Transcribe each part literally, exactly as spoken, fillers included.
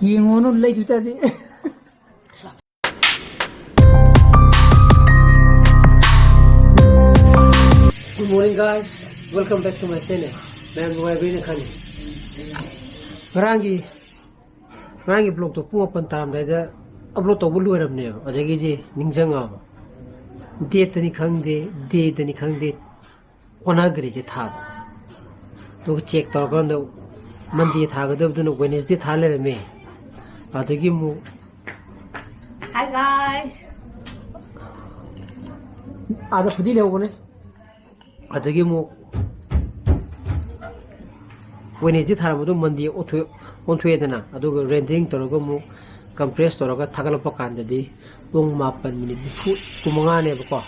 ꯌꯦꯡꯉꯣꯅꯨ, ꯂꯩꯗꯨ ꯇꯥꯗꯤ꯫ Good morning, guys. Welcome back to my channel. ꯃꯌꯥꯝ ꯅꯨꯡꯉꯥꯏꯕꯤꯅ ꯈꯜꯂꯤ꯫ ꯉꯔꯥꯡꯒꯤ ꯉꯔꯥꯡꯒꯤ ꯕ꯭ꯂꯣꯛꯇꯣ ꯄꯨꯡ ꯃꯥꯄꯟ ꯇꯥꯔꯝꯗꯥꯏꯗ ꯑꯞꯂꯣꯗ ꯇꯧꯕ ꯂꯣꯏꯔꯕꯅꯦꯕ꯫ ꯑꯗꯒꯤꯁꯦ ꯅꯤꯡꯁꯤꯡꯉꯛꯑꯕ, ꯗꯦꯠꯇꯅꯤ ꯈꯪꯗꯦ, ꯗꯦꯗꯅꯤ ꯈꯪꯗꯦ, ꯑꯣꯟꯅꯈ꯭ꯔꯤꯁꯦ ꯊꯥꯗꯣ꯫ ꯑꯗꯨꯒ ꯆꯦꯛ ꯇꯧꯔꯀꯥꯟꯗ ꯃꯟꯗꯦ ꯊꯥꯒꯗꯕꯗꯨꯅ ꯋꯦꯅꯦꯁꯗꯦ ꯊꯥ ꯂꯩꯔꯝꯃꯦ꯫ ꯑꯗꯒꯤ ꯑꯃꯨꯛ Hi, guys. ꯑꯥꯗ ꯐꯨꯗꯤ ꯂꯩꯍꯧꯕꯅꯦ꯫ ꯑꯗꯒꯤ ꯑꯃꯨꯛ ꯋꯦꯅꯦꯁꯗꯦ ꯊꯥꯔꯝꯕꯗꯣ ꯃꯟꯗꯦ ꯑꯣꯟꯊꯣꯛ-, ꯑꯣꯟꯊꯣꯛꯑꯦꯗꯅ, ꯑꯗꯨꯒ ꯔꯦꯟꯗꯔꯤꯡ ꯇꯧꯔꯒ ꯑꯃꯨꯛ ꯀꯝꯄ꯭ꯔꯦꯁ ꯇꯧꯔꯒ ꯊꯥꯒꯠꯂꯛꯄ ꯀꯥꯟꯗꯗꯤ ꯄꯨꯡ ꯃꯥꯄꯟ ꯃꯤꯅꯤꯠ ꯅꯤꯐꯨ, ꯀꯨꯟꯃꯉꯥꯅꯦꯕꯀꯣ꯫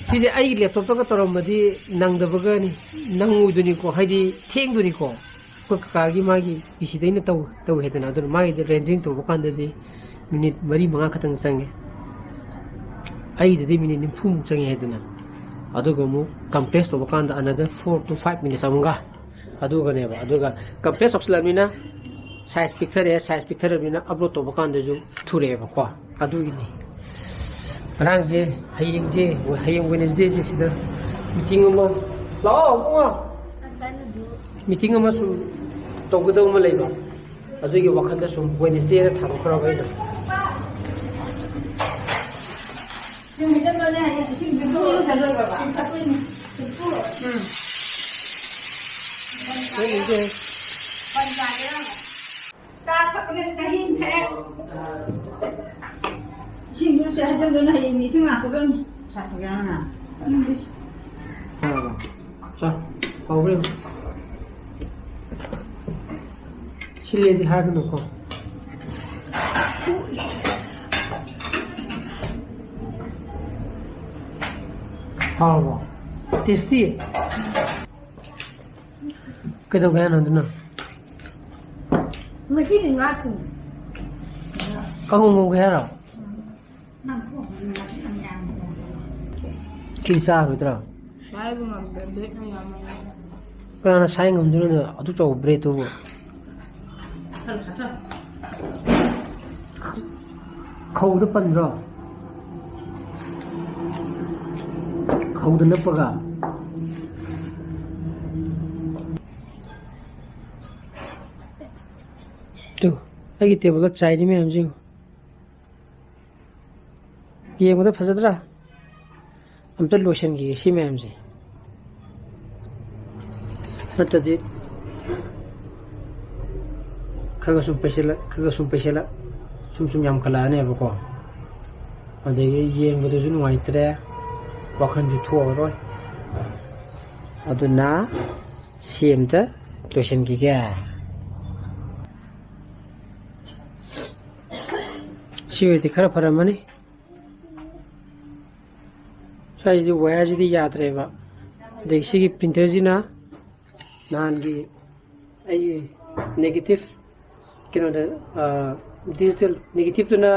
ꯁꯤꯁꯦ ꯑꯩꯒꯤ ꯂꯦꯞꯇꯣꯞꯇꯒ ꯇꯧꯔꯝꯃꯗꯤ ꯅꯪꯗꯕꯒꯅꯤ, ꯅꯪꯉꯣꯏꯗꯣꯏꯅꯤꯀꯣ, ꯍꯥꯏꯗꯤ ꯊꯦꯡꯗꯣꯏꯅꯤꯀꯣ꯫ ꯑꯩꯈꯣꯏ ꯀꯀꯥꯒꯤ ꯃꯥꯒꯤ ꯄꯤ ꯁꯤꯗ ꯑꯩꯅ ꯇꯧ-, ꯇꯧꯋꯦ ꯍꯥꯏꯗꯅ, ꯑꯗꯨꯅ ꯃꯥꯒꯤꯗꯤ ꯔꯦꯟꯗꯔꯤꯡ ꯇꯧꯕ ꯀꯥꯟꯗꯗꯤ ꯃꯤꯅꯤꯠ ꯃꯔꯤ ꯃꯉꯥ ꯈꯛꯇꯪ ꯆꯪꯉꯦ, ꯑꯩꯒꯤꯗꯗꯤ ꯃꯤꯅꯤꯠ ꯅꯤꯐꯨꯃꯨꯛ ꯆꯪꯉꯦ ꯍꯥꯏꯗꯅ꯫ ꯑꯗꯨꯒ ꯑꯃꯨꯛ ꯀꯝꯄ꯭ꯔꯦꯁ ꯇꯧꯕ ꯀꯥꯟꯗ another four to five minutes ꯑꯃꯒ, ꯑꯗꯨꯒꯅꯦꯕ꯫ ꯑꯗꯨꯒ ꯀꯝꯄ꯭ꯔꯦꯁ ꯇꯧꯁꯤꯜꯂꯕꯅꯤꯅ ꯁꯥꯏꯖ ꯄꯤꯛꯊꯔꯛꯑꯦ, ꯁꯥꯏꯖ ꯄꯤꯛꯊꯔꯕꯅꯤꯅ ꯑꯞꯂꯣꯗ ꯇꯧꯕ ꯀꯥꯟꯗꯁꯨ ꯊꯨꯔꯛꯑꯦꯕꯀꯣ꯫ ꯑꯗꯨꯒꯤꯅꯤ꯫ ꯉꯔꯥꯡꯁꯦ, ꯍꯌꯦꯡꯁꯦ, ꯍꯌꯦꯡ ꯋꯦꯅꯦꯁꯗꯦꯁꯦ ꯁꯤꯗ ꯃꯤꯇꯤꯡ ꯑꯃ, ꯂꯥꯛꯑꯣ ꯏꯕꯨꯡꯉꯣ, ꯃꯤꯇꯤꯡ ꯑꯃ ꯁꯨꯝ ꯇꯧꯒꯗꯕ ꯑꯃ ꯂꯩꯕ, ꯑꯗꯨꯒꯤ ꯋꯥꯈꯜꯗ ꯁꯨꯝ ꯋꯦꯅꯦꯁꯗꯦꯅ ꯊꯥꯗꯣꯛꯈ꯭ꯔꯕ ꯑꯩꯅ꯫ ꯎꯝ꯫ ꯆꯥ ꯊꯛꯄꯅꯦ, ꯆꯍꯤ ꯑꯃ ꯊꯛꯑꯦ꯫ ꯏꯁꯤꯡꯗꯨꯁꯨ ꯍꯩꯖꯤꯜꯂꯨꯅꯦ, ꯍꯌꯦꯡ ꯏꯁꯤꯡ ꯂꯥꯛꯄꯗ ꯑꯣꯏꯅ꯫ ꯆꯥ ꯊꯛꯀꯦ ꯍꯥꯏꯔꯣ ꯅꯪ? ꯎꯝ꯫ ꯆꯥ, ꯍꯥꯎꯕ꯭ꯔꯥ ꯌꯦꯡꯉꯨ꯫ ꯁꯤꯜꯂꯦꯗꯤ ꯍꯥꯏꯒꯅꯨꯀꯣ꯫ ꯍꯥꯎꯔꯕꯣ? Tasty? ꯀꯩꯗꯧꯒꯦ ꯍꯥꯏꯅꯣ ꯑꯗꯨꯅ? ꯉꯁꯤꯗꯤ ꯉꯥ ꯊꯣꯡꯉꯦ꯫ ꯀꯥꯡꯉꯧ ꯉꯧꯒꯦ ꯍꯥꯏꯔꯣ? ꯅꯪ ꯊꯣꯡꯕꯗꯤ ꯉꯥ ꯌꯥꯝ ꯌꯥꯝ ꯊꯣꯡꯉꯦ꯫ ꯁꯤ ꯆꯥꯔꯣꯏꯗ꯭ꯔꯣ? ꯁꯥꯏꯕ ꯉꯝꯗꯦ, ꯕ꯭ꯔꯦꯗꯅ ꯌꯥꯝꯃꯟꯗꯅ꯫ ꯀꯅꯥꯅ ꯁꯥꯏ ꯉꯝꯗꯣꯏꯅꯣ ꯑꯗꯨ ꯆꯥꯎꯕ ꯕ꯭ꯔꯦꯗꯇꯨꯕꯨ? ꯈꯧꯗ ꯄꯟꯗ꯭ꯔꯣ? ꯈꯧꯗ ꯅꯞꯄꯒ꯫ ꯇꯨ, ꯑꯩꯒꯤ ꯇꯦꯕꯜꯗ ꯆꯥꯏꯔꯤ ꯃꯌꯥꯝꯁꯤꯡ꯫ ꯌꯦꯡꯕꯗ ꯐꯖꯗ꯭ꯔꯥ? ꯑꯝꯇ ꯂꯣꯏꯁꯤꯟꯈꯤꯒꯦ ꯁꯤ ꯃꯌꯥꯝꯁꯦ, ꯅꯠꯇ꯭ꯔꯗꯤ ꯈꯔ ꯁꯨꯝ ꯄꯩꯁꯤꯜꯂꯛ, ꯈꯔ ꯁꯨꯝ ꯄꯩꯁꯤꯜꯂꯛ, ꯁꯨꯝ ꯁꯨꯝ ꯌꯥꯝꯈꯠꯂꯛꯑꯅꯦꯕꯀꯣ꯫ ꯑꯗꯒꯤ ꯌꯦꯡꯕꯗꯁꯨ ꯅꯨꯡꯉꯥꯏꯇ꯭ꯔꯦ, ꯋꯥꯈꯜꯁꯨ ꯊꯣꯛꯑꯔꯣꯏ꯫ ꯑꯗꯨꯅ ꯁꯤ ꯑꯝꯇ ꯂꯣꯏꯁꯤꯟꯈꯤꯒꯦ꯫ ꯁꯤ ꯑꯣꯏꯔꯗꯤ ꯈꯔ ꯐꯔꯝꯃꯅꯤ꯫ ꯁ꯭ꯋꯥꯏꯁꯤꯗꯤ ꯋꯥꯌꯔꯁꯤꯗꯤ ꯌꯥꯗ꯭ꯔꯦꯕ꯫ ꯑꯗꯒꯤ ꯁꯤꯒꯤ ꯄ꯭ꯔꯤꯟꯇꯔꯁꯤꯅ ꯅꯍꯥꯟꯒꯤ ꯑꯩꯒꯤ ꯅꯦꯒꯦꯇꯤꯞ, ꯀꯩꯅꯣꯗ, ꯗꯤꯖꯤꯇꯦꯜ ꯅꯦꯒꯦꯇꯤꯞꯇꯨꯅ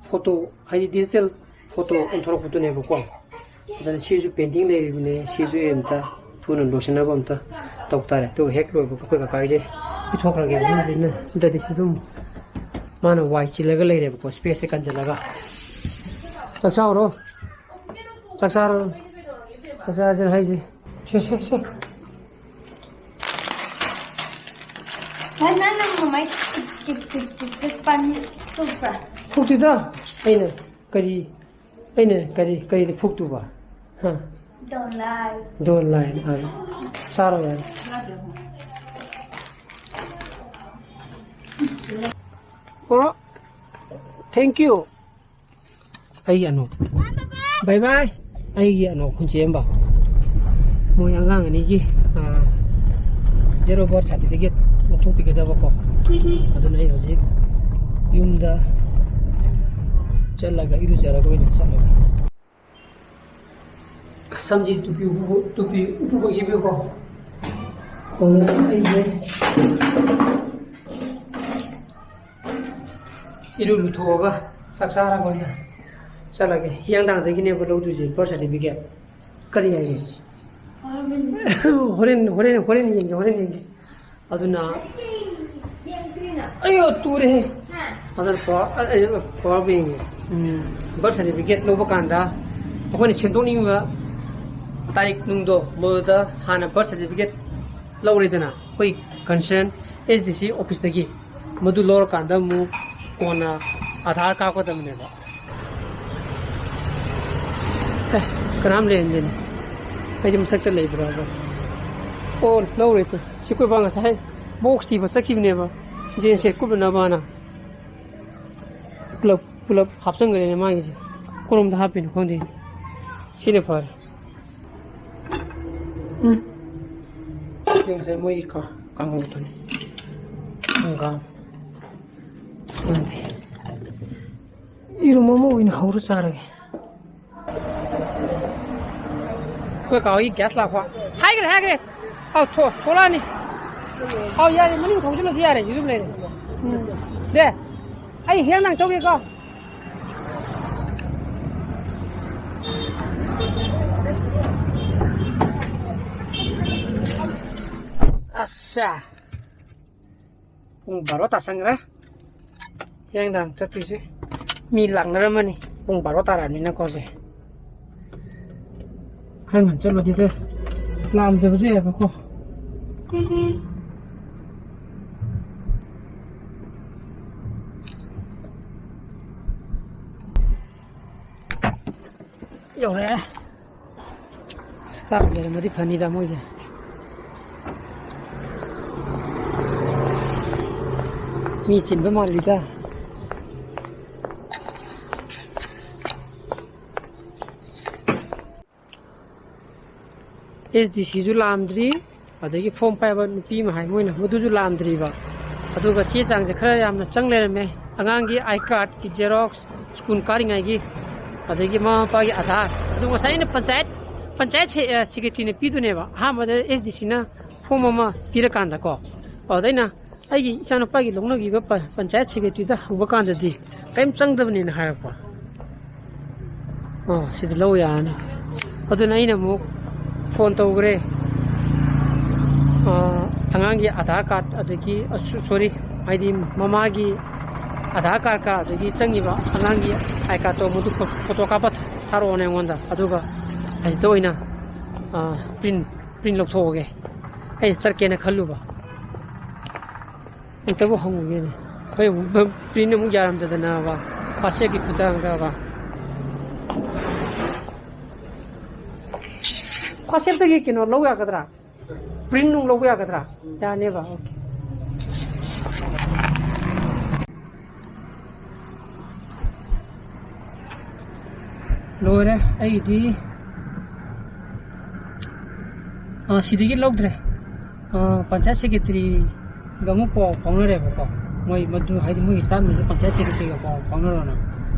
ꯐꯣꯇꯣ, ꯍꯥꯏꯗꯤ ꯗꯤꯖꯤꯇꯦꯜ ꯐꯣꯇꯣ ꯑꯣꯟꯊꯣꯔꯛꯄꯗꯨꯅꯦꯕꯀꯣ꯫ ꯑꯗꯨꯅ ꯁꯤꯁꯨ ꯄꯦꯟꯗꯤꯡ ꯂꯩꯔꯤꯕꯅꯦ, ꯁꯤꯁꯨ ꯑꯩ ꯑꯝꯇ ꯊꯨꯅ ꯂꯣꯏꯁꯤꯟꯅꯕ ꯑꯝꯇ ꯇꯧ ꯇꯥꯔꯦ꯫ ꯑꯗꯨꯒ ꯍꯦꯛ ꯂꯣꯏꯕꯒ ꯑꯩꯈꯣꯏ ꯀꯀꯥꯒꯤꯁꯦ ꯄꯤꯊꯣꯛꯈ꯭ꯔꯒꯦ꯫ ꯑꯗꯨꯅ ꯅꯠꯇ꯭ꯔꯗꯤ ꯁꯤ ꯑꯗꯨꯝ ꯃꯥꯅ ꯋꯥꯏ ꯆꯤꯜꯂꯒ ꯂꯩꯔꯦꯕꯀꯣ, ꯁ꯭ꯄꯦꯁꯁꯦ ꯀꯟꯁꯤꯜꯂꯒ꯫ ꯆꯥꯛ ꯆꯥꯎꯔꯣ, ꯆꯥꯛ ꯆꯥꯔꯣ, ꯆꯥꯛ ꯆꯥꯔꯁꯤꯅ ꯍꯥꯏꯁꯦ꯫ ꯁꯦ, ꯁꯦ, ꯁꯦ꯫ ꯅꯪ, ꯅꯪ ꯃꯃꯥꯏ ꯇꯤꯛ, ꯇꯤꯛ, ꯇꯤꯛ, ꯇꯤꯛ, ꯇꯤꯛ ꯄꯥꯟ ꯊꯣꯛꯄ꯭ꯔꯥ? ꯊꯣꯛꯇꯦꯗ꯫ ꯑꯩꯅ ꯀꯔꯤ, ꯑꯩꯅ ꯀꯔꯤ, ꯀꯔꯤꯗ ꯐꯨꯛꯇꯨꯕ? ꯍꯥ? Don't lie꯫ Don't lie꯫ ꯑꯥ꯫ ꯆꯥꯔꯣ ꯌꯥꯔꯦ꯫ ꯑꯣꯔꯣ꯫ Thank you꯫ ꯑꯩꯒꯤ ꯑꯅꯣꯛ꯫ Bye bye꯫ ꯑꯩꯒꯤ ꯑꯅꯣꯛ ꯈꯨꯟꯆꯦꯝꯕ꯫ ꯃꯣꯏ ꯑꯉꯥꯡ ꯑꯅꯤꯒꯤ, ꯑꯥ, zero birth certificate ꯂꯧꯊꯣꯛꯄꯤꯒꯗꯕꯀꯣ꯫ ꯑꯗꯨꯅ ꯑꯩ ꯍꯧꯖꯤꯛ ꯌꯨꯝꯗ ꯆꯠꯂꯒ ꯏꯔꯨꯖꯔꯒ ꯑꯣꯏꯅ ꯆꯠꯂꯒꯦ꯫ ꯁꯝꯁꯤ ꯇꯨꯄꯤ ꯎꯞꯄ-, ꯇꯨꯄꯤ ꯎꯞꯄꯒꯤꯕꯀꯣ꯫ ꯑꯗꯨꯅ ꯑꯩꯁꯦ ꯏꯔꯨ ꯂꯨꯊꯣꯛꯑꯒ ꯆꯥꯛ ꯆꯥꯔꯒ ꯑꯣꯏꯅ ꯆꯠꯂꯒꯦ꯫ ꯍꯤꯌꯥꯡꯊꯥꯡꯗꯒꯤꯅꯦꯕ ꯂꯧꯗꯣꯏꯁꯦ birth certificate꯫ ꯀꯔꯤ ꯍꯥꯏꯒꯦ? ꯍꯣꯔꯦꯟ, ꯍꯣꯔꯦꯟ, ꯍꯣꯔꯦꯟ ꯌꯦꯡꯒꯦ, ꯍꯣꯔꯦꯟ ꯌꯦꯡꯒꯦ꯫ ꯑꯗꯨꯅ ꯑꯩꯌꯣ, ꯇꯨꯔꯦꯍꯦ꯫ ꯑꯗꯨꯅ ꯄꯋꯥꯔ, ꯑ, ꯑ, ꯄꯋꯥꯔ ꯕꯦꯡꯅꯦ꯫ ꯎꯝ, ꯕꯥꯔꯊ ꯁꯥꯔꯇꯤꯐꯤꯀꯦꯠ ꯂꯧꯕ ꯀꯥꯟꯗ ꯑꯩꯈꯣꯏꯅ ꯁꯦꯝꯗꯣꯛꯅꯤꯡꯕ ꯇꯥꯔꯤꯛ ꯅꯨꯡꯗꯣ ꯃꯗꯨꯗ ꯍꯥꯟꯅ ꯕꯥꯔꯊ ꯁꯥꯔꯇꯤꯐꯤꯀꯦꯠ ꯂꯧꯔꯦꯗꯅ, ꯑꯩꯈꯣꯏ ꯀꯟꯁꯔꯟ ꯑꯦꯁ ꯗꯤ ꯁꯤ ꯑꯣꯐꯤꯁꯇꯒꯤ꯫ ꯃꯗꯨ ꯂꯧꯔꯀꯥꯟꯗ ꯑꯃꯨꯛ ꯀꯣꯟꯅ ꯑꯙꯥꯔ ꯀꯥꯞꯀꯗꯕꯅꯦꯕ꯫ ꯑꯦ, ꯀꯅꯥꯝ ꯂꯩꯔꯝꯗꯦꯅꯦ꯫ ꯑꯩꯗꯤ ꯃꯊꯛꯇ ꯂꯩꯕ꯭ꯔꯥꯕ? ꯑꯣ, ꯂꯧꯔꯦ ꯇꯨ꯫ ꯁꯤ ꯑꯩꯈꯣꯏ ꯕꯥ ꯉꯁꯥꯏ ꯕꯣꯛꯁ ꯊꯤꯕ ꯆꯠꯈꯤꯕꯅꯦꯕ, ꯖꯦꯟ ꯁꯦꯠ ꯀꯨꯞꯅꯅꯕꯅ꯫ ꯄꯨꯂꯞ, ꯄꯨꯂꯞ ꯍꯥꯞꯆꯟꯈ꯭ꯔꯦꯅꯦ ꯃꯥꯒꯤꯁꯦ꯫ ꯀꯔꯣꯝꯗ ꯍꯥꯞꯄꯤꯅꯣ ꯈꯪꯗꯦ꯫ ꯁꯤꯅ ꯐꯔꯦ꯫ ꯎꯝ꯫ ꯁꯤ ꯉꯁꯥꯏ ꯃꯣꯏꯒꯤ ꯀꯥ-, ꯀꯥꯡꯍꯧꯗꯨꯅꯤ꯫ ꯍꯪꯒꯥꯝ꯫ ꯈꯪꯗꯦ꯫ ꯌꯦꯔꯨꯝ ꯑꯃ ꯑꯣꯏꯅ ꯍꯧꯔ ꯆꯥꯔꯒꯦ꯫ ꯑꯩꯈꯣꯏ ꯀꯥ ꯍꯣꯏꯒꯤ ꯒ꯭ꯌꯥꯁ ꯂꯥꯛꯄ꯫ ꯍꯥꯏꯈ꯭ꯔꯦ, ꯍꯥꯏꯈ꯭ꯔꯦ꯫ ꯑꯧ, ꯊꯣ-, ꯊꯣꯛꯂꯛꯑꯅꯤ꯫ ꯑꯧ, ꯌꯥꯔꯦ, ꯃꯅꯤꯡ ꯊꯧꯖꯤꯜꯂꯁꯨ ꯌꯥꯔꯦ, ꯌꯦꯔꯨꯝ ꯂꯩꯔꯦ꯫ ꯎꯝ꯫ ꯗꯦ, ꯑꯩ ꯍꯤꯌꯥꯡꯊꯥꯡ ꯆꯧꯒꯦꯀꯣ꯫ ꯑꯁꯥ꯫ ꯄꯨꯡ ꯕꯥꯔꯣ ꯇꯥꯁꯟꯈ꯭ꯔꯦ꯫ ꯍꯤꯌꯥꯡꯊꯥꯡ ꯆꯠꯇꯣꯏꯁꯦ꯫ ꯃꯤ ꯂꯥꯛꯅꯔꯝꯃꯅꯤ ꯄꯨꯡ ꯕꯥꯔꯣ ꯇꯥꯔꯛꯑꯕꯅꯤꯅꯀꯣ ꯁꯦ꯫ ꯈꯔ ꯉꯟꯅ ꯆꯠꯂꯨꯗꯤ ꯂꯥꯝꯗꯕꯁꯨ ꯌꯥꯏꯕꯀꯣ꯫ ꯌꯧꯔꯛꯑꯦ꯫ ꯁ꯭ꯇꯥꯐ ꯂꯩꯔꯝꯃꯗꯤ ꯐꯅꯤꯗ ꯃꯣꯏꯁꯦ꯫ ꯃꯤ ꯆꯤꯟꯕ ꯃꯥꯜꯂꯤꯗ꯫ ꯑꯦꯁ ꯗꯤ ꯁꯤꯁꯨ ꯂꯥꯛꯑꯝꯗ꯭ꯔꯤ, ꯑꯗꯒꯤ ꯐꯣꯝ ꯄꯥꯏꯕ ꯅꯨꯄꯤ ꯑꯃ ꯍꯥꯏ ꯃꯣꯏꯅ, ꯃꯗꯨꯁꯨ ꯂꯥꯛꯑꯝꯗ꯭ꯔꯤꯕ꯫ ꯑꯗꯨꯒ ꯆꯦ ꯆꯥꯡꯁꯦ ꯈꯔ ꯌꯥꯝꯅ ꯆꯪ ꯂꯩꯔꯝꯃꯦ꯫ ꯑꯉꯥꯡꯒꯤ ꯑꯥꯏ ꯀꯥꯔꯗꯀꯤ ꯖꯦꯔꯣꯛꯁ, ꯁ꯭ꯀꯨꯜ ꯀꯥꯔꯤꯉꯩꯒꯤ, ꯑꯗꯒꯤ ꯃꯃꯥ ꯃꯄꯥꯒꯤ ꯑꯥꯙꯥꯔ꯫ ꯑꯗꯨ ꯉꯁꯥꯏ ꯑꯩꯅ ꯄꯟꯆꯥꯌꯠ, ꯄꯟꯆꯥꯌꯠ ꯁꯦ-, ꯑ, ꯁꯦꯀ꯭ꯔꯦꯇꯔꯤꯅ ꯄꯤꯗꯨꯅꯦꯕ꯫ ꯑꯍꯥꯟꯕꯗ ꯑꯦꯁ ꯗꯤ ꯁꯤꯅ ꯐꯣꯝ ꯑꯃ ꯄꯤꯔꯀꯥꯟꯗꯀꯣ꯫ ꯑꯗꯨꯗ ꯑꯩꯅ ꯑꯩꯒꯤ ꯏꯆꯥꯅꯨꯄꯥꯒꯤ ꯂꯧꯅꯈꯤꯕ ꯄ-, ꯄꯟꯆꯥꯌꯠ ꯁꯦꯀ꯭ꯔꯦꯇꯔꯤꯗ ꯍꯪꯕ ꯀꯥꯟꯗꯗꯤ ꯀꯔꯤꯝ ꯆꯪꯗꯕꯅꯦꯅ ꯍꯥꯏꯔꯛꯄ꯫ ꯑꯣ, ꯁꯤꯗ ꯂꯧ ꯌꯥꯔꯅꯤ꯫ ꯑꯗꯨꯅ ꯑꯩꯅ ꯑꯃꯨꯛ ꯐꯣꯟ ꯇꯧꯈ꯭ꯔꯦ꯫ ꯑꯥ, ꯑꯉꯥꯡꯒꯤ ꯑꯙꯥꯔ ꯀꯥꯔꯗ, ꯑꯗꯒꯤ, ꯑꯁ, ꯁꯣꯔꯤ, ꯍꯥꯏꯗꯤ ꯃꯃꯥꯒꯤ ꯑꯙꯥꯔ ꯀꯥꯔꯗꯀ ꯑꯗꯒꯤ ꯆꯪꯉꯤꯕ ꯑꯉꯥꯡꯒꯤ ꯑꯥꯏ ꯀꯥꯔꯗꯇꯣ, ꯃꯗꯨ ꯐꯣ-, ꯐꯣꯇꯣ ꯀꯥꯞꯄ ꯊꯥꯔꯛꯑꯣꯅꯦ ꯑꯩꯉꯣꯟꯗ, ꯑꯗꯨꯒ ꯑꯁꯤꯗ ꯑꯣꯏꯅ, ꯑ, ꯄ꯭ꯔꯤꯟ, ꯄ꯭ꯔꯤꯟ ꯂꯧꯊꯣꯛꯑꯒꯦ꯫ ꯑꯩ ꯆꯠꯀꯦꯅ ꯈꯜꯂꯨꯕ꯫ ꯑꯝꯇꯕꯨ ꯍꯪꯉꯨꯒꯦꯅꯦ꯫ ꯑꯩꯈꯣꯏ ꯑꯃꯨꯛ ꯄ꯭ꯔꯤꯟ ꯑꯃꯨꯛ ꯌꯥꯔꯝꯗꯗꯅꯕ, ꯐꯥꯁꯦꯞꯀꯤ ꯈꯨꯠꯇ ꯍꯪꯗꯕ꯫ ꯐꯥꯁꯦꯞꯇꯒꯤ ꯀꯩꯅꯣ ꯂꯧ ꯌꯥꯒꯗ꯭ꯔꯥ? ꯄ꯭ꯔꯤꯟ ꯅꯨꯡ ꯂꯧꯕ ꯌꯥꯒꯗ꯭ꯔꯥ? ꯌꯥꯅꯦꯕ, ꯑꯣꯀꯦ꯫ ꯂꯣꯏꯔꯦ ꯑꯩꯒꯤꯗꯤ꯫ ꯑꯥ, ꯁꯤꯗꯒꯤ ꯂꯧꯗ꯭ꯔꯦ꯫ ꯑꯥ, ꯄꯟꯆꯥꯌꯠ ꯁꯦꯀ꯭ꯔꯦꯇꯔꯤꯒ ꯑꯃꯨꯛ ꯄꯥꯎ ꯐꯥꯎꯅꯔꯦꯕꯀꯣ꯫ ꯃꯣꯏ ꯃꯗꯨ, ꯍꯥꯏꯗꯤ ꯃꯣꯏꯒꯤ ꯁ꯭ꯇꯥꯐꯅꯁꯨ ꯄꯟꯆꯥꯌꯠ ꯁꯦꯀ꯭ꯔꯦꯇꯔꯤꯒ ꯄꯥꯎ ꯐꯥꯎꯅꯔꯣꯅ꯫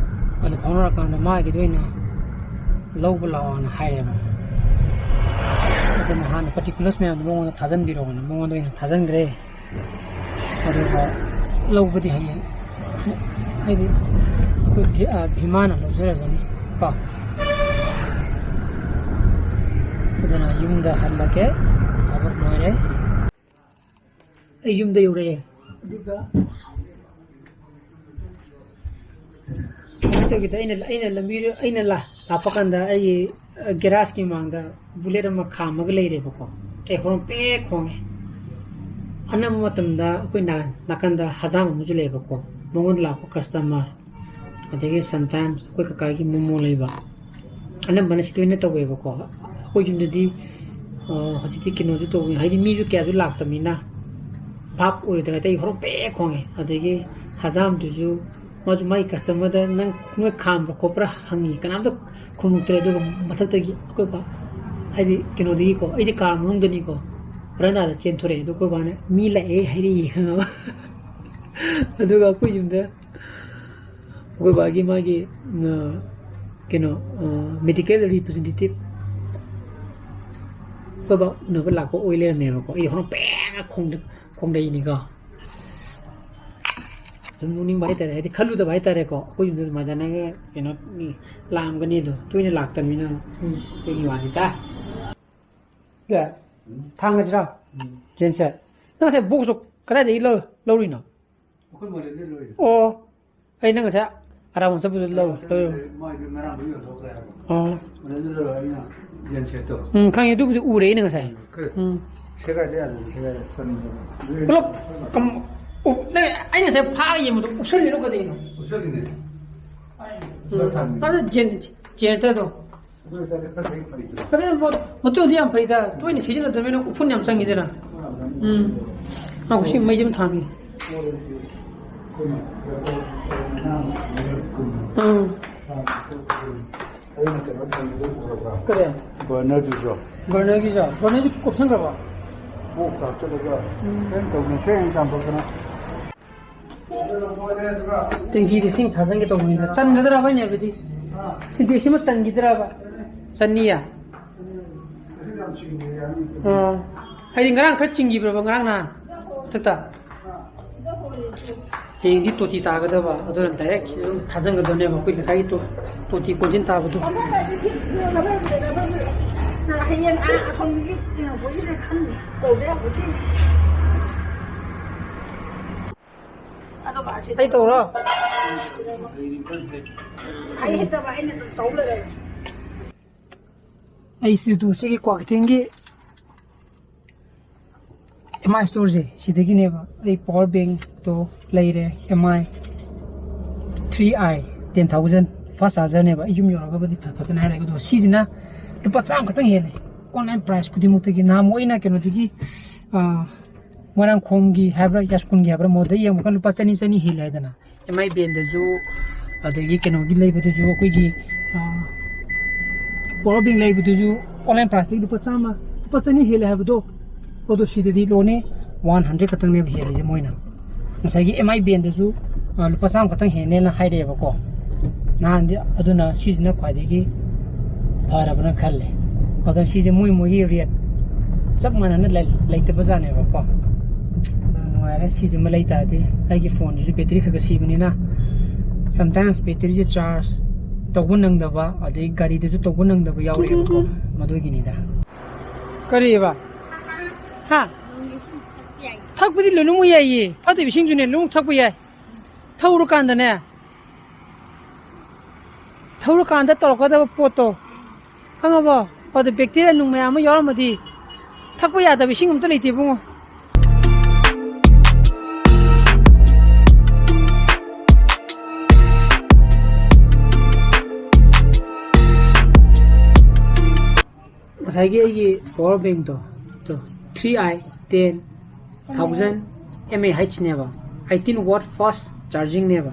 ꯑꯗꯨ ꯐꯥꯎꯅꯔꯀꯥꯟꯗ ꯃꯥꯒꯤꯗ ꯑꯣꯏꯅ ꯂꯧꯕ ꯂꯥꯛꯑꯣꯅ ꯍꯥꯏꯔꯦꯕ꯫ ꯑꯗꯨꯅ ꯍꯥꯟꯅ ꯄꯥꯔꯇꯤꯀꯨꯂꯔꯁ ꯃꯌꯥꯝꯗꯣ ꯃꯉꯣꯟꯗ ꯊꯥꯖꯤꯟꯕꯤꯔꯛꯑꯣꯅ ꯃꯉꯣꯟꯗ ꯑꯣꯏꯅ ꯊꯥꯖꯤꯟꯈ꯭ꯔꯦ꯫ ꯑꯗꯨꯒ ꯂꯧꯕꯗꯤ ꯍꯌꯦꯡ, ꯍꯥꯏꯗꯤ ꯑꯩꯈꯣꯏ ꯚꯤ-, ꯑ, ꯚꯤꯃꯥꯅ ꯂꯧꯖꯔꯖꯅꯤ ꯀꯣ꯫ ꯑꯗꯨꯅ ꯌꯨꯝꯗ ꯍꯜꯂꯒꯦ, ꯊꯕꯛ ꯂꯣꯏꯔꯦ꯫ ꯑꯩ ꯌꯨꯝꯗ ꯌꯧꯔꯛꯑꯦ꯫ ꯑꯗꯨꯒ ꯀꯃꯥꯏꯅ ꯇꯧꯒꯦꯗ, ꯑꯩꯅ, ꯑꯩꯅ ꯂꯝꯕꯤꯗ, ꯑꯩꯅ ꯂꯥ-, ꯂꯥꯛꯄ ꯀꯥꯟꯗ ꯑꯩꯒꯤ, ꯑ, ꯒꯦꯔꯥꯖꯀꯤ ꯃꯃꯥꯡꯗ ꯕꯨꯂꯦꯠ ꯑꯃ ꯈꯥꯝꯃꯒ ꯂꯩꯔꯦꯕꯀꯣ꯫ ꯑꯩ ꯍꯣꯔꯣꯟ ꯄꯦꯛ ꯈꯣꯡꯉꯦ꯫ ꯑꯅꯝꯕ ꯃꯇꯝꯗ ꯑꯩꯈꯣꯏ ꯅꯥ-, ꯅꯥꯀꯟꯗ ꯍꯖꯥꯝ ꯑꯃꯁꯨ ꯂꯩꯌꯦꯕꯀꯣ꯫ ꯃꯉꯣꯟꯗ ꯂꯥꯛꯄ ꯀꯁꯇꯃꯔ, ꯑꯗꯒꯤ sometimes ꯑꯩꯈꯣꯏ ꯀꯀꯥꯒꯤ ꯃꯣꯃꯣ ꯂꯩꯕ, ꯑꯅꯝꯕꯅ ꯁꯤꯗ ꯑꯣꯏꯅ ꯇꯧꯋꯦꯕꯀꯣ꯫ ꯑꯩꯈꯣꯏ ꯌꯨꯝꯗꯗꯤ, ꯑ, ꯍꯧꯖꯤꯛꯇꯤ ꯀꯩꯅꯣꯁꯨ ꯇꯧꯕꯅꯤ, ꯍꯥꯏꯗꯤ ꯃꯤꯁꯨ ꯀꯌꯥꯁꯨ ꯂꯥꯛꯇꯕꯅꯤꯅ ꯚꯥꯞ ꯑꯣꯏꯔꯣꯏꯗꯕ ꯍꯥꯏꯇꯥꯔꯦ, ꯍꯣꯔꯣꯟ ꯄꯦꯛ ꯈꯣꯡꯉꯦ꯫ ꯑꯗꯒꯤ ꯍꯖꯥꯝꯗꯨꯁꯨ ꯃꯥꯁꯨ ꯃꯥꯒꯤ ꯀꯁꯇꯃꯔꯗ, "ꯅꯪ ꯅꯣꯏ ꯈꯥꯝꯕ꯭ꯔꯥ ꯈꯣꯠꯄ꯭ꯔꯥ?" ꯍꯪꯉꯤ, ꯀꯅꯥꯝꯇ ꯈꯨꯝꯃꯛꯇ꯭ꯔꯦ꯫ ꯑꯗꯨꯒ ꯃꯊꯛꯇꯒꯤ ꯑꯩꯈꯣꯏ ꯕꯥ, ꯍꯥꯏꯗꯤ ꯀꯩꯅꯣꯗꯒꯤꯀꯣ, ꯑꯩꯗꯤ ꯀꯥ ꯃꯅꯨꯡꯗꯅꯤꯀꯣ, ꯕꯔꯟꯗꯥꯗ ꯆꯦꯟꯊꯣꯔꯛꯑꯦ꯫ ꯑꯗꯣ ꯑꯩꯈꯣꯏ ꯕꯥꯅ, "ꯃꯤ ꯂꯥꯛꯑꯦ ꯍꯥꯏꯔꯛꯏ" ꯈꯪꯉꯕ꯫ ꯑꯗꯨꯒ ꯑꯩꯈꯣꯏ ꯌꯨꯝꯗ ꯑꯩꯈꯣꯏ ꯕꯥꯒꯤ ꯃꯥꯒꯤ, ꯑ, ꯀꯩꯅꯣ, ꯑ, ꯃꯦꯗꯤꯀꯦꯜ ꯔꯤꯄ꯭ꯔꯖꯦꯟꯇꯦꯇꯤꯚ ꯑꯩꯈꯣꯏ ꯕꯥ ꯎꯅꯕ ꯂꯥꯛꯄ ꯑꯣꯏ ꯂꯩꯔꯝꯃꯦꯕꯀꯣ꯫ ꯑꯩ ꯍꯣꯔꯦꯟ ꯄꯦꯡꯅ ꯈꯣꯡꯗ-, ꯈꯣꯡꯗꯩꯅꯤꯀꯣ꯫ ꯁꯨꯝ ꯅꯣꯛꯅꯤꯡꯕ ꯍꯥꯏꯇꯥꯔꯦ, ꯍꯥꯏꯗꯤ ꯈꯜꯂꯨꯗꯕ ꯍꯥꯏꯇꯥꯔꯦꯀꯣ꯫ ꯑꯩꯈꯣꯏ ꯌꯨꯝꯗ ꯑꯗꯨꯃꯥꯏꯅꯒ ꯀꯩꯅꯣ, ꯃꯤ ꯂꯥꯛꯑꯝꯒꯅꯤ ꯑꯗꯣ, ꯇꯣꯏꯅ ꯂꯥꯛꯇꯕꯅꯤꯅ ꯃꯤ ꯑꯗꯨꯒꯤ ꯋꯥꯅꯤꯗ꯫ ꯁꯦ, ꯊꯥꯡꯉꯁꯤꯔꯣ? ꯎꯝ꯫ ꯖꯦꯟꯁꯦ? ꯅꯪ ꯉꯁꯥꯏ ꯕꯣꯛꯁꯇꯣ ꯀꯗꯥꯏꯗꯒꯤ ꯂꯧ-, ꯂꯧꯔꯤꯅꯣ? ꯑꯩꯈꯣꯏ ꯃꯣꯔꯦꯗ ꯂꯣꯏꯔꯦ꯫ ꯑꯣ, ꯑꯩ ꯅꯪ ꯉꯁꯥꯏ ꯑꯔꯥꯕ ꯆꯠꯄꯗꯨ ꯂꯧ-, ꯂꯧꯔꯤꯔꯣ? ꯃꯣꯏꯗꯨ ꯉꯔꯥꯡꯗꯣ ꯌꯣꯟꯊꯣꯛꯈ꯭ꯔꯦ ꯍꯥꯏꯕ꯫ ꯑꯣ꯫ ꯃꯣꯔꯦꯗ ꯂꯣꯏꯔꯦ, ꯑꯩꯅ ꯌꯦꯟ ꯁꯦꯠꯇꯣ꯫ ꯎꯝ, ꯈꯪꯉꯦ, ꯑꯗꯨꯕꯨꯗꯤ ꯎꯔꯦ ꯑꯩꯅ ꯉꯁꯥꯏ꯫ ꯀꯩ? ꯎꯝ꯫ ꯁꯦꯒꯥꯏꯗ ꯌꯥꯗꯦ, ꯁꯦꯒꯥꯏꯗ ꯆꯠꯅꯤꯡꯗꯕ꯫ ꯄꯨꯂꯞ ꯀꯝ-, ꯑꯣ, ꯅꯪ, ꯑꯩꯅ ꯉꯁꯥꯏ ꯐꯥꯒ ꯌꯦꯡꯕꯗꯣ ꯎꯞꯁꯜꯂꯤꯔꯣ ꯀꯩꯗꯧꯔꯤꯅꯣ? ꯎꯞꯁꯜꯂꯤꯅꯦ꯫ ꯎꯝ꯫ ꯎꯞꯁꯜ ꯊꯝꯃꯤꯅꯦ꯫ ꯑꯗ ꯖꯦꯟ-, ꯖꯦꯅꯦꯔꯦꯇꯔꯗꯣ꯫ ꯑꯗꯨ ꯑꯣꯏꯇꯥꯔꯗꯤ ꯈꯔ ꯍꯦꯛ ꯐꯩꯗꯅ꯫ ꯑꯗꯨ ꯃ-, ꯃꯇꯨꯡꯗꯤ ꯌꯥꯝ ꯐꯩꯗ, ꯇꯣꯏꯅ ꯁꯤꯖꯤꯟꯅꯗꯕꯅꯤꯅ ꯎꯐꯨꯟ ꯌꯥꯝ ꯆꯪꯉꯤꯗꯅ꯫ ꯎꯝ꯫ ꯉꯥꯏꯈꯣ, ꯁꯤ ꯃꯩꯁꯦ ꯑꯃ ꯊꯥꯟꯒꯦ꯫ ꯑꯥ꯫ ꯑꯩꯅ ꯀꯩꯅꯣ ꯊꯝꯕꯗꯨ ꯎꯔꯕ꯭ꯔꯥ? ꯀꯔꯤ? ꯕꯔꯅꯔꯗꯨꯁꯨ꯫ ꯕꯔꯅꯔꯒꯤꯁꯨ? ꯕꯔꯅꯔꯁꯨ ꯀꯨꯞꯁꯟꯈ꯭ꯔꯕ? ꯀꯣꯛꯇ ꯍꯥꯞꯆꯜꯂꯒ ꯎꯝ꯫ ꯀꯩꯝ ꯇꯧꯗꯅ ꯁꯦꯡ ꯆꯥꯝꯊꯣꯛꯇꯅ꯫ ꯇꯦꯡꯀꯤꯗ ꯏꯁꯤꯡ ꯊꯥꯖꯤꯟꯒꯦ ꯇꯧꯕꯅꯤꯗ꯫ ꯆꯟꯒꯗ꯭ꯔꯕ ꯑꯩꯅ ꯍꯥꯏꯕꯗꯤ? ꯁꯤꯟꯇꯦꯛꯁ ꯑꯃ ꯆꯟꯈꯤꯗ꯭ꯔꯕ? ꯆꯟꯅꯤꯌꯦ? ꯑꯣ꯫ ꯍꯥꯏꯗꯤ ꯉꯔꯥꯡ ꯈꯔ ꯆꯤꯡꯈꯤꯕ꯭ꯔꯕ, ꯉꯔꯥꯡ ꯅꯍꯥꯟ? ꯃꯊꯛꯇ? ꯍꯌꯦꯡꯗꯤ ꯇꯣꯇꯤ ꯇꯥꯒꯗꯕ, ꯑꯗꯨꯅ ꯗꯥꯏꯔꯦꯛ ꯁꯤꯗ ꯑꯗꯨꯝ ꯊꯥꯖꯤꯟꯒꯗꯕꯅꯦꯕ, ꯑꯩꯈꯣꯏ ꯂꯩꯀꯥꯏꯒꯤ ꯇꯣ-, ꯇꯣꯇꯤ ꯀꯣꯟꯖꯤꯟ ꯇꯥꯕꯗꯣ꯫ ꯍꯌꯦꯡ ꯑꯥ ꯑꯁꯣꯝꯗꯒꯤ ꯆꯤꯡꯉꯛꯄꯒꯤꯗ ꯈꯟ-, ꯇꯧꯗ ꯌꯥꯄꯣꯠꯇꯦ꯫ ꯑꯗꯨꯒ ꯑꯁꯤ ꯑꯩ ꯇꯧꯔꯣ? ꯑꯩ ꯍꯩꯇꯕ, ꯑꯩꯅ ꯑꯗꯨꯝ ꯇꯧ ꯂꯩꯔꯦ꯫ ꯑꯩꯁꯤꯗ ꯁꯤꯒꯤ ꯀ꯭ꯋꯥꯀꯩꯊꯦꯜꯒꯤ ꯑꯦꯝ ꯑꯥꯏ ꯏꯁꯇꯣꯔꯁꯦ ꯁꯤꯗꯒꯤꯅꯦꯕ ꯑꯩ ꯄꯋꯥꯔ ꯕꯦꯡꯛꯇꯣ ꯂꯩꯔꯦ, ꯑꯦꯝ ꯑꯥꯏ ꯊ꯭ꯔꯤ ꯑꯥꯏ ꯇꯦꯟ ꯊꯥꯎꯖꯟ ꯐꯥꯁ ꯆꯥꯔꯖꯔꯅꯦꯕ꯫ ꯑꯩ ꯌꯨꯝ ꯌꯧꯔꯒꯕꯨꯗꯤ ꯐ-, ꯐꯖꯅ ꯍꯥꯏꯔꯛꯑꯒꯦ꯫ ꯑꯗꯣ ꯁꯤꯁꯤꯅ ꯂꯨꯄꯥ ꯆꯥꯝꯃ ꯈꯛꯇꯪ ꯍꯦꯜꯂꯦ ꯑꯣꯟꯂꯥꯏꯟ ꯄ꯭ꯔꯥꯏꯁ ꯈꯨꯗꯤꯡꯃꯛꯇꯒꯤ꯫ ꯅꯍꯥꯟꯃꯨꯛ ꯑꯩꯅ ꯀꯩꯅꯣꯗꯒꯤ, ꯑꯥ, ꯃꯣꯏꯔꯥꯡꯈꯣꯝꯒꯤ ꯍꯥꯏꯕ꯭ꯔꯥ, ꯌꯥꯏꯁ꯭ꯀꯨꯜꯒꯤ ꯍꯥꯏꯕ꯭ꯔꯥ, ꯃꯣꯏꯗ ꯌꯦꯡꯕ ꯀꯥꯟꯗ ꯂꯨꯄꯥ ꯆꯅꯤ, ꯆꯅꯤ ꯍꯦꯜꯂꯦ ꯍꯥꯏꯗꯅ꯫ ꯑꯦꯝ ꯑꯥꯏ ꯕꯦꯟꯗꯁꯨ, ꯑꯗꯒꯤ ꯀꯩꯅꯣꯒꯤ ꯂꯩꯕꯗꯨꯁꯨ, ꯑꯩꯈꯣꯏꯒꯤ, ꯑꯥ, ꯄꯋꯥꯔ ꯕꯦꯡ ꯂꯩꯕꯗꯨꯁꯨ ꯑꯣꯟꯂꯥꯏꯟ ꯄ꯭ꯔꯥꯏꯁꯇꯒꯤ ꯂꯨꯄꯥ ꯆꯥꯝꯃ, ꯂꯨꯄꯥ ꯆꯅꯤ ꯍꯦꯜꯂꯦ ꯍꯥꯏꯕꯗꯣ, ꯑꯗꯣ ꯁꯤꯗꯗꯤ ꯂꯣꯅꯦ ꯋꯥꯟ ꯍꯟꯗ꯭ꯔꯦꯗ ꯈꯛꯇꯪꯅꯦꯕ ꯍꯦꯜꯂꯤꯁꯦ ꯃꯣꯏꯅ꯫ ꯉꯁꯥꯏꯒꯤ ꯑꯦꯝ ꯑꯥꯏ ꯕꯦꯟꯗꯁꯨ, ꯑꯥ, ꯂꯨꯄꯥ ꯆꯥꯝꯃ ꯈꯛꯇꯪ ꯍꯦꯟꯅꯦꯅ ꯍꯥꯏꯔꯛꯑꯦꯕꯀꯣ ꯅꯍꯥꯟꯗꯤ꯫ ꯑꯗꯨꯅ ꯁꯤꯁꯤꯅ ꯈ꯭ꯋꯥꯏꯗꯒꯤ ꯐꯔꯕꯅ ꯈꯜꯂꯦ꯫ ꯑꯗꯣ ꯁꯤꯁꯦ ꯃꯣꯏ ꯃꯣꯏꯒꯤ ꯔꯦꯠ ꯆꯞ ꯃꯥꯟꯅꯅ ꯂꯩ-, ꯂꯩꯇꯕꯖꯥꯠꯅꯦꯕꯀꯣ꯫ ꯑꯗꯨꯅ ꯅꯨꯡꯉꯥꯏꯔꯦ꯫ ꯁꯤꯁꯤꯃ ꯂꯩ ꯇꯥꯔꯗꯤ ꯑꯩꯒꯤ ꯐꯣꯟꯁꯤꯁꯨ ꯕꯦꯇ꯭ꯔꯤ ꯈꯔ ꯈꯔ ꯁꯤꯕꯅꯤꯅ sometimes ꯕꯦꯇ꯭ꯔꯤꯁꯦ ꯆꯥꯔꯖ ꯇꯧꯕ ꯅꯪꯗꯕ, ꯑꯗꯩ ꯒꯥꯔꯤꯗꯁꯨ ꯇꯧꯕ ꯅꯪꯗꯕ ꯌꯥꯎꯔꯛꯑꯦꯕꯀꯣ, ꯃꯗꯨꯒꯤꯅꯤꯗ꯫ ꯀꯔꯤꯑꯕ? ꯍꯥ? ꯊꯛꯄꯗꯤ ꯂꯣꯏꯅꯃꯛ ꯌꯥꯏꯌꯦ, ꯐꯠꯇꯕ ꯏꯁꯤꯡꯁꯨꯅꯦ ꯂꯣꯏꯅꯃꯛ ꯊꯛꯄ ꯌꯥꯏ꯫ ꯊꯧꯔꯀꯥꯟꯗꯅꯦ, ꯊꯧꯔꯀꯥꯟꯗ ꯇꯧꯔꯛꯀꯗꯕ ꯄꯣꯠꯇꯣ ꯈꯪꯉꯕꯣ? ꯑꯗ bacteria ꯅꯨꯡ ꯃꯌꯥꯝ ꯑꯃ ꯌꯥꯎꯔꯝꯃꯗꯤ ꯊꯛꯄ ꯌꯥꯗꯕ ꯏꯁꯤꯡ ꯑꯝꯇ ꯂꯩꯇꯦ ꯏꯕꯨꯡꯉꯣ꯫ ꯉꯁꯥꯏꯒꯤ ꯑꯩꯒꯤ power bankꯇꯣ, to, three I ten thousand mAh ꯅꯦꯕ, eighteen watt fast chargingꯅꯦꯕ꯫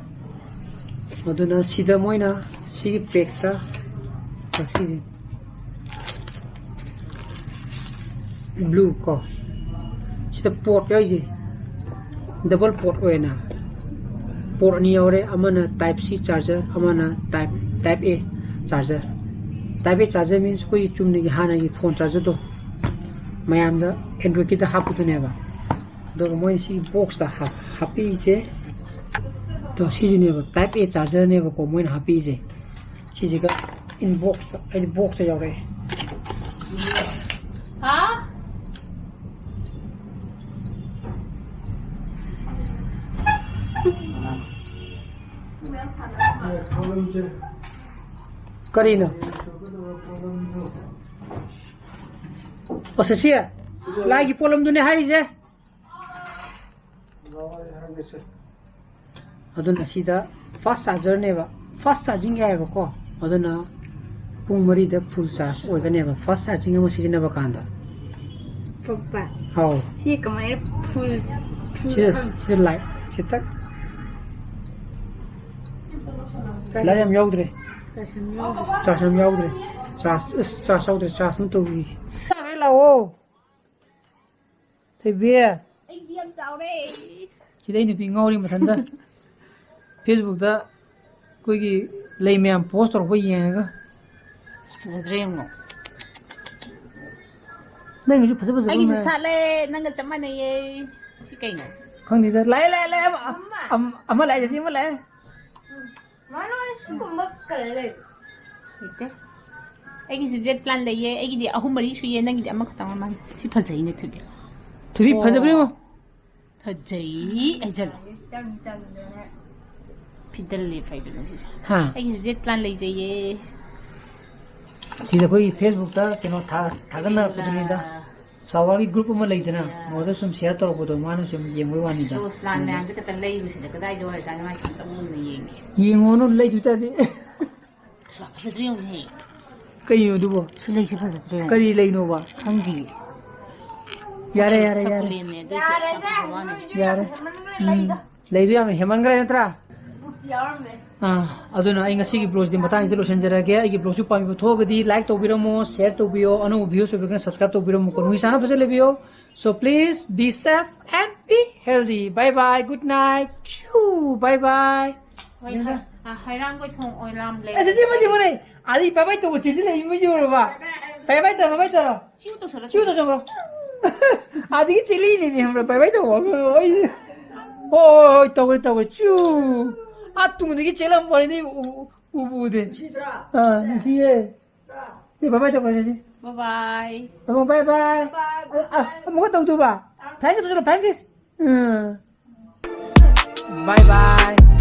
ꯑꯗꯨꯅ ꯁꯤꯗ ꯃꯣꯏꯅ ꯁꯤꯒꯤ packꯇ, ꯁꯤꯁꯦ blue ꯀꯣ, ꯁꯤꯗ port ꯌꯥꯎꯔꯤꯁꯦ double port ꯑꯣꯏꯅ port ꯑꯅꯤ ꯌꯥꯎꯔꯦ, ꯑꯃꯅ type C charger, ꯑꯃꯅ type type A charger꯫ Type A charger means ꯑꯩꯈꯣꯏꯒꯤ ꯆꯨꯝꯅꯒꯤ ꯍꯥꯟꯅꯒꯤ phone chargerꯗꯣ, ꯃꯌꯥꯝꯗ Androidꯀꯤꯗ ꯍꯥꯞꯄꯗꯨꯅꯦꯕ꯫ ꯑꯗꯨꯒ ꯃꯣꯏꯅ ꯁꯤ boxꯇ ꯍꯥꯞ- ꯍꯥꯞꯄꯤꯁꯦ, ꯑꯗꯣ ꯁꯤꯁꯤꯅꯦꯕ type A chargerꯅꯦꯕꯀꯣ ꯃꯣꯏꯅ ꯍꯥꯞꯄꯤꯁꯦ꯫ ꯁꯤꯁꯤꯒ inboxꯇ, ꯍꯥꯏꯗꯤ boxꯇ ꯌꯥꯎꯔꯛꯑꯦ꯫ ꯍꯥ? ꯀꯔꯤꯅꯣ? ꯑꯣ, ꯁꯤ ꯂꯥꯏꯒꯤ ꯄꯣꯠꯂꯝꯗꯨꯅꯦ ꯍꯥꯏꯔꯤꯁꯦ꯫ ꯑꯗꯨꯅ ꯁꯤꯗ fast chargerꯅꯦꯕ, fast charging ꯌꯥꯏꯑꯕꯀꯣ꯫ ꯑꯗꯨꯅ ꯄꯨꯡ ꯃꯔꯤꯗ full charge ꯑꯣꯏꯒꯅꯦꯕ, fast charging ꯑꯃ ꯁꯤꯖꯤꯟꯅꯕ ꯀꯥꯟꯗ꯫ ꯄꯄꯥ, ꯍꯥꯎ꯫ ꯁꯤ ꯀꯃꯥꯏꯅ full, full ꯁꯤꯗ, ꯈꯪ- ꯁꯤꯗ light ꯈꯤꯇꯪ꯫ Light ꯌꯥꯝ ꯌꯥꯎꯗ꯭ꯔꯦ꯫ Charge ꯌꯥꯝ ꯌꯥꯎꯗ꯭ꯔꯦ꯫ Charge ꯌꯥꯝ ꯌꯥꯎꯗ꯭ꯔꯦ꯫ Charge, ꯑꯁ, charge ꯌꯥꯎꯗ꯭ꯔꯦ꯫ Charge ꯑꯃ ꯇꯧꯔꯤ꯫ ꯆꯥꯈ꯭ꯔꯦ ꯂꯥꯛꯑꯣ꯫ ꯊꯣꯏꯕꯤ꯫ ꯑꯩꯗꯤ ꯌꯥꯝ ꯆꯥꯎꯔꯦ꯫ ꯁꯤꯗ ꯑꯩ ꯅꯨꯄꯤ ꯉꯥꯎꯔꯤ ꯃꯊꯟꯇ꯫ Facebookꯇ ꯑꯩꯈꯣꯏꯒꯤ ꯂꯩ ꯃꯌꯥꯝ post ꯇꯧꯔꯛꯄ ꯌꯦꯡꯉꯒ꯫ ꯑꯁ, ꯐꯖꯗ꯭ꯔꯥ ꯌꯦꯡꯉꯣ꯫ ꯅꯪꯒꯤꯁꯨ ꯐꯖ ꯐꯖꯕ ꯑꯩꯒꯤꯁꯨ ꯃꯌꯥꯝ꯫ ꯁꯥꯠꯂꯦ, ꯅꯪꯒ ꯆꯞ ꯃꯥꯟꯅꯩꯌꯦ꯫ ꯁꯤ ꯀꯩꯅꯣ? ꯈꯪꯗꯦꯗ꯫ ꯂꯥꯛꯑꯦ, ꯂꯥꯛꯑꯦ, ꯂꯥꯛꯑꯦ꯫ ꯑꯃ, ꯑꯃ, ꯑꯃ ꯂꯥꯛꯑꯦ, ꯖꯦꯁꯤ ꯑꯃ ꯂꯥꯛꯑꯦ꯫ ꯃꯥꯅ ꯁꯤꯒꯨꯝꯕ colour ꯂꯩꯕ꯭ꯔꯣ? ꯂꯩꯇꯦ꯫ ꯑꯩꯒꯤꯁꯨ ꯖꯦꯠ ꯄ꯭ꯂꯥꯟ ꯂꯩꯌꯦ꯫ ꯑꯩꯒꯤꯗꯤ ꯑꯍꯨꯝ ꯃꯔꯤ ꯁꯨꯏꯌꯦ, ꯅꯪꯒꯤꯗꯤ ꯑꯃꯈꯛꯇꯪ ꯑꯣꯏ ꯃꯥꯜꯂꯦ꯫ ꯁꯤ ꯐꯖꯩꯅꯦ, ꯊꯣꯏꯕꯤ꯫ ꯊꯣꯏꯕꯤ, ꯑꯣ꯫ ꯐꯖꯕ꯭ꯔꯥ ꯌꯦꯡꯉꯣ꯫ ꯐꯖꯩ ꯍꯥꯏꯖꯜꯂꯣ꯫ ꯆꯪ ꯆꯪꯗꯅ꯫ ꯐꯤꯗꯜ ꯂꯦꯞ ꯍꯥꯏꯕꯅꯦ ꯁꯤꯁꯦ꯫ ꯍꯥ ꯑꯩꯒꯤꯁꯨ ꯖꯦꯠ ꯄ꯭ꯂꯥꯟ ꯂꯩꯖꯩꯌꯦ꯫ ꯁꯤꯗ ꯑꯩꯈꯣꯏꯒꯤ ꯐꯦꯁꯕꯨꯛꯇ ꯀꯩꯅꯣ ꯊꯥ- ꯊꯥꯒꯠꯅꯔꯛꯄꯗꯨꯅꯤꯗ꯫ ꯐ꯭ꯂꯥꯋꯔꯒꯤ ꯒ꯭ꯔꯨꯞ ꯑꯃ ꯂꯩꯗꯅ, ꯃꯣꯏꯗ ꯁꯨꯝ ꯁꯤꯌꯔ ꯇꯧꯔꯛꯄꯗꯣ, ꯃꯥꯅ ꯁꯨꯝ ꯌꯦꯡꯕꯩ ꯋꯥꯅꯤꯗ꯫ ꯔꯣꯁ ꯄ꯭ꯂꯥꯟ ꯃꯌꯥꯝꯁꯦ ꯈꯛꯇ ꯂꯩꯕꯁꯤꯗ ꯀꯗꯥꯏꯗ ꯑꯣꯏꯔꯖꯥꯠꯅꯣ ꯃꯥꯏꯁꯦ ꯑꯝꯇ ꯃꯨꯟꯅ ꯌꯦꯡꯒꯦ꯫ ꯌꯦꯡꯉꯣꯅꯨ, ꯂꯩꯁꯨ ꯇꯥꯗꯦ꯫ ꯑꯁ ꯐꯖꯗ꯭ꯔꯦ ꯌꯦꯡꯉꯨꯅꯦ꯫ ꯀꯩꯅꯣ ꯑꯗꯨꯕꯣ? ꯁꯤ ꯂꯩꯁꯦ ꯐꯖꯗ꯭ꯔꯦ ꯌꯦꯡꯉꯨ꯫ ꯀꯔꯤ ꯂꯩꯅꯣꯕ? ꯈꯪꯗꯦ꯫ ꯌꯥꯔꯦ, ꯌꯥꯔꯦ, ꯌꯥꯔꯦ꯫ ꯁꯀꯨꯂꯦꯟꯅꯦ ꯑꯗꯨ ꯌꯥꯝ ꯐꯖꯕ ꯋꯥꯅꯤ꯫ ꯌꯥꯔꯦ꯫ ꯎꯝ, ꯂꯩꯗꯣ ꯌꯥꯝ ꯍꯦꯃꯟꯈ꯭ꯔꯦ ꯅꯠꯇ꯭ꯔꯥ? ꯑꯥ, ꯑꯗꯨꯅ ꯑꯩ ꯉꯁꯤꯒꯤ ꯕ꯭ꯂꯣꯒꯁꯤꯗꯤ ꯃꯇꯥꯡꯁꯤꯗ ꯂꯣꯏꯁꯤꯟꯖꯔꯒꯦ꯫ ꯑꯩꯒꯤ ꯕ꯭ꯂꯣꯒꯁꯨ ꯄꯥꯝꯕꯤꯕ ꯊꯣꯛꯑꯒꯗꯤ ꯂꯥꯏꯛ ꯇꯧꯕꯤꯔꯝꯃꯣ, ꯁꯤꯌꯔ ꯇꯧꯕꯤꯌꯣ, ꯑꯅꯧꯕ ꯚꯤꯌꯨꯁ ꯑꯣꯏꯕꯤꯔꯒꯅ ꯁꯕꯁꯀ꯭ꯔꯥꯏꯕ ꯇꯧꯕꯤꯔꯝꯃꯣꯀꯣ꯫ ꯅꯨꯡꯁꯤ ꯆꯥꯟꯅ ꯐꯖꯅ ꯂꯩꯕꯤꯌꯣ꯫ So please be safe and be healthy. Bye bye. Good night. Choo. Bye bye. ꯍꯣꯏ, ꯍꯣꯏ꯫ ꯑ, ꯍꯩꯔꯥꯡꯒꯣꯏ ꯊꯣꯡ ꯑꯣꯏꯂꯥꯝ ꯂꯩ꯫ ꯑꯁ, ꯁꯤ ꯃꯁꯤ ꯃꯔꯩ꯫ ꯑꯗꯤ ꯕꯥꯏ ꯕꯥꯏ ꯇꯧꯕ ꯆꯤꯜꯂꯤ ꯂꯩ ꯃꯤ ꯌꯧꯔꯕ? ꯕꯥꯏ ꯕꯥꯏ ꯇꯧꯔꯣ, ꯕꯥꯏ ꯇꯧꯔꯣ꯫ ꯁꯤꯕꯨ ꯇꯧꯁꯜꯂꯣ꯫ ꯁꯤꯕꯨ ꯇꯧꯁꯜꯂꯣ꯫ ꯑꯗꯒꯤ ꯆꯤꯜꯂꯤꯅꯦ ꯃꯤ ꯈꯪꯕ꯭ꯔꯥ? ꯕꯥꯏ ꯕꯥꯏ ꯇꯧꯕ꯫ ꯑꯩ, ꯍꯣꯏ, ꯍꯣꯏ, ꯍꯣꯏ, ꯇꯧꯔꯦ, ꯇꯧꯔꯦ꯫ ꯆꯨ꯫ ꯑꯥ ꯇꯨꯡꯗꯒꯤ ꯆꯦꯜꯂꯝꯕ ꯋꯥꯅꯤꯅꯦ, ꯎ-, ꯎ-, ꯎꯕꯨ ꯎꯗꯦ꯫ ꯑꯥ, ꯅꯨꯡꯁꯤꯌꯦ꯫ ꯁꯤ ꯕꯥꯏ ꯕꯥꯏ ꯇꯧꯈ꯭ꯔꯁꯦ, ꯁꯤ꯫ ꯕꯥꯏ ꯕꯥꯏ꯫ ꯑꯃꯨꯛ ꯕꯥꯏ ꯕꯥꯏ꯫ ꯑ, ꯑ, ꯑꯃꯨꯛꯀ ꯇꯧꯗꯨꯕ? ꯐ꯭ꯂꯥꯏꯡ ꯀꯤꯁ ꯇꯧꯁꯜꯂꯣ, ꯐ꯭ꯂꯥꯏꯡ ꯀꯤꯁ꯫ ꯎꯝ꯫ ꯕꯥꯏ ꯕꯥꯏ꯫